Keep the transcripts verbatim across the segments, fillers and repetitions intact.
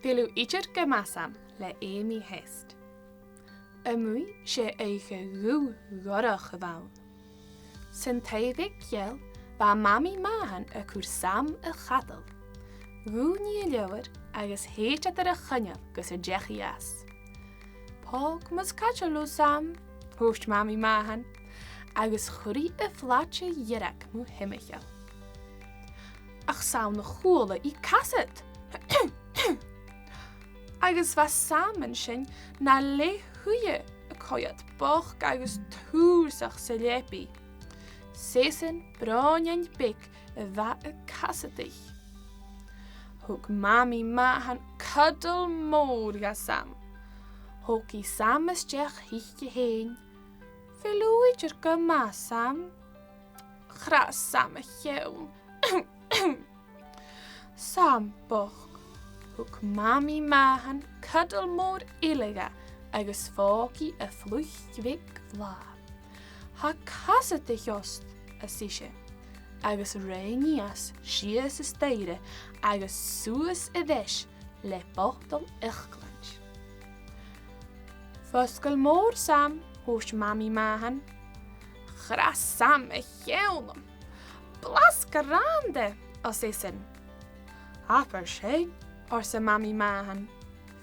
Feumaidh tu idir gu math, Sam, le Amy Hest. A-muigh 's e oidhche dhubh dhorcha a bh' ann. San taigh bheag gheal, bha Mamaidh Mathan a' cur Sam a chadal. Dhùin i an leabhar agus shèid iad air a' choinneal gus an deach i às. "Pòg mus caidil thu, Sam," thuirt Mamaidh Mathan, agus chuir i a' phlaide dhearg mu thimcheall. Ach 's ann a chuala i casad. Agus bha Sam an sin na leth-shuidhe, a' coimhead bochd agus tùrsach sa leabaidh. Seasamh bròinean beag a bha a' casadaich. Thug Mamaidh Mathan cudail mòr dha Sam. Thog i Sam a-steach thuice fhèin. "Feumaidh tu idir gu math, Sam." Chrath Sam a cheann. Sam bochd. Thug Mamaidh Mathan cudail mòr eile dha agus phòg i a fliuch bheag bhlàth. "Tha casadaich ort," ars ise, agus ruith i a-nuas sìos an staidhre agus suas air ais le botal ìocshlaint. "Fosgail mòr, Sam," thuirt Mamaidh Mathan. Chrath Sam a cheann. "Blas grànda," ars esan. "Abair sin," arsa Mamaidh Mathan.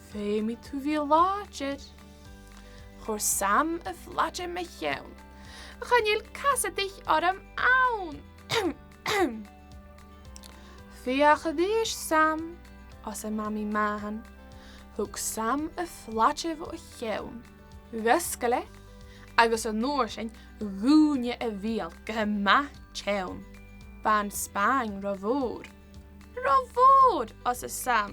"Feumaidh tu bhith làidir." Chuir Sam a' phlaide mu cheann. "Chan eil casadaich orm ann." "Feuch a-rithist, Sam," arsa Mamaidh Mathan. Thug Sam a' phlaide bho cheann. Dh'fhosgail e, agus an uair sin dhùin e a bheul gu math teann. Bha an spàin ro mhòr. "Ro mhòr," arsa Sam.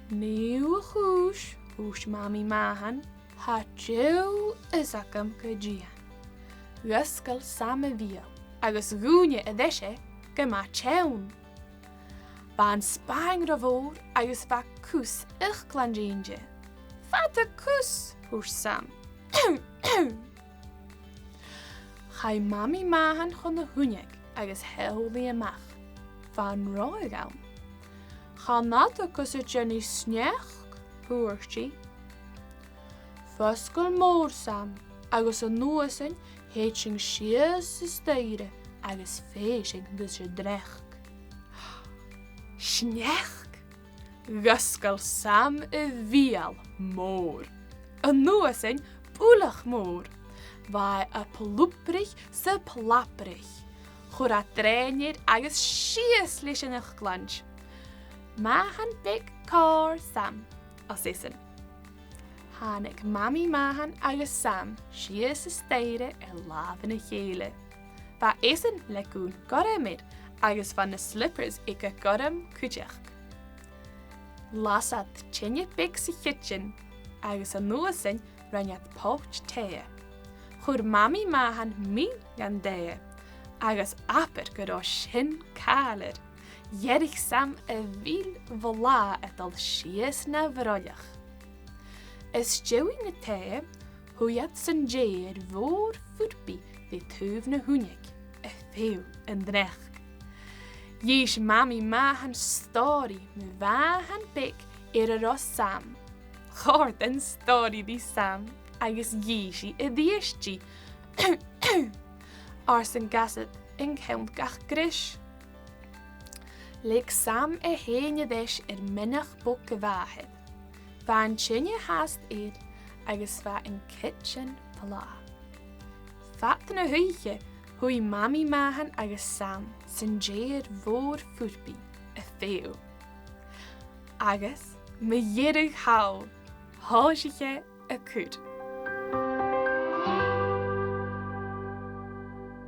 "Nì thu a' chùis," thuirt Mamaidh Mathan. "Tha deagh fhios agam gun dèan." Dh'fhosgail Sam a bheul agus dhùin e a-rithist e gu math teann. Bha an spàin ro mhòr agus bha cus ìocshlaint innte. "Fada cus," thuirt Sam. Chaidh Mamaidh Mathan chun na h-uinneig agus sheall i a-mach. Bha an reothadh ann. "Chan fhada gus an dèan thu sneachd," thuirt i. "Fosgail mòr, Sam, agus an uair sin thèid sinn sìos an staidhre agus fèith sinn gus an t-sneachd." Sneachd! Dh'fhosgail Sam a bheul mòr. An uair sin buileach mòr. Bha e a' plùbrach 's a' plàbrach. Chuir e drèin air agus sìos leis an ìocshlaint. "Mathan beag còir, Sam," ars esan. Thàinig Mamaidh Mathan agus Sam sìos an staidhre air làmhan a chèile. Bha esan le gùn gorm air agus bha na slippers aige gorm cuideachd. Las iad teine beag sa chidsin agus an uair sin rinn iad poit tì. Chuir Mamaidh Mathan mil dhan tì agus abair gun robh sin càilear. Dh'fhairich Sam a mhil bhlàth a' dol sìos na bhroilleach. Às dèidh na tì, shuidh iad san t-sèithear mhòr phurpaidh ri taobh na h-uinneig, a' feitheamh an t-sneachd. Dh'inns Mamaidh Mathan stòiridh mu mhàthair beag air an robh Sam. Chòrd an stòiridh ri Sam agus dh'inns i a-rithist dhi. Airson gabhail an ceann gach greis. Leig Sam e fhèin a-rithist air mionach bog a mhàthar. Bha an teine fhathast air agus bha an cidsin blàth. Fad na h-oidhche, shuidh Mamaidh Mathan agus Sam san t-sèithear mhòr phurpaidh a' feitheamh. Agus, mu dheireadh thall, thòisich e a' cur.